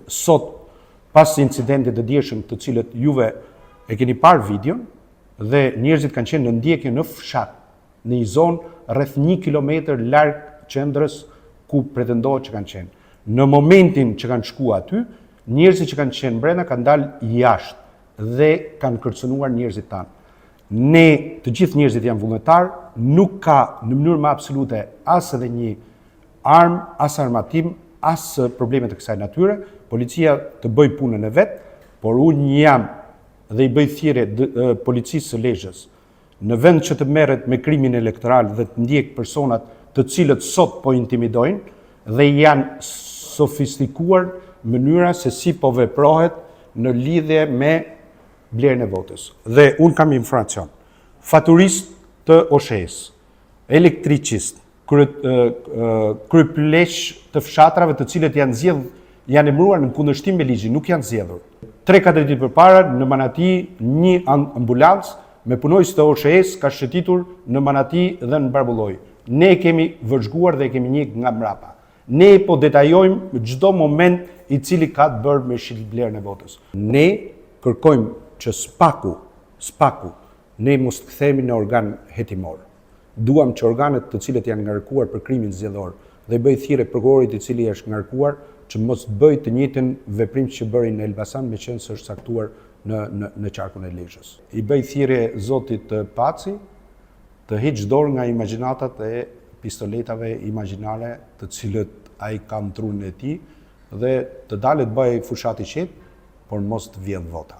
sot pas incidentit të djeshëm të cilët juve e keni parë videon dhe njerëzit kanë qenë në ndjekje në fshat, në një zonë rreth 1 kilometër larg qendrës ku pretendohet që kanë qenë. Në momentin që kanë shku aty, njerëzit që kanë qenë brenda kanë dalë jashtë dhe kanë kërcënuar njerëzit tanë. Ne, të gjithë njerëzit janë vullnetar, nuk ka në mënyrë më absolute as edhe një armë, as armatim, as probleme të kësaj natyre, policia të bëjë punën e vet, por unë jam dhe i bëj thirrje policisë së Lezhës, në vend që të merret me krimin elektoral dhe të ndjekë personat të cilët sot po intimidojnë dhe janë sofistikuar mënyra se si po veprohet në lidhje me blerjen e votës. Dhe unë kam informacion. Faturist të OSHEE-së, elektricist, kryepleq të fshatrave të cilët janë zgjedh, janë emëruar në kundërshtim me ligjin, nuk janë zgjedhur. 3-4 ditë përpara në Manati një ambulancë me punonjës të OSHEE-së ka shëtitur në Manati dhe në Barbuloj. Ne e kemi vëzhguar dhe e kemi ndjek nga mbrapa. Ne po detajojmë çdo moment i cili ka të bërë me shitblerjen e votës. Ne kërkojmë që SPAK-u, SPAK-u, ne mos të kthehemi në organ hetimor. Duam që organet të cilët janë ngarkuar për krimin zgjedhor dhe i bëj thirrje prokurorit i cili është ngarkuar që mos të bëjë të njëjtin veprim që bëri në Elbasan, meqenëse është caktuar në në në qarkun e Lezhës. I bëj thirrje zotit Paci të heqë dorë nga imagjinatat e pistoletave imagjinare të cilët ai ka në trurin e tij dhe të dalë të bëjë fushatë i qetë, por mos të vjedhë vota.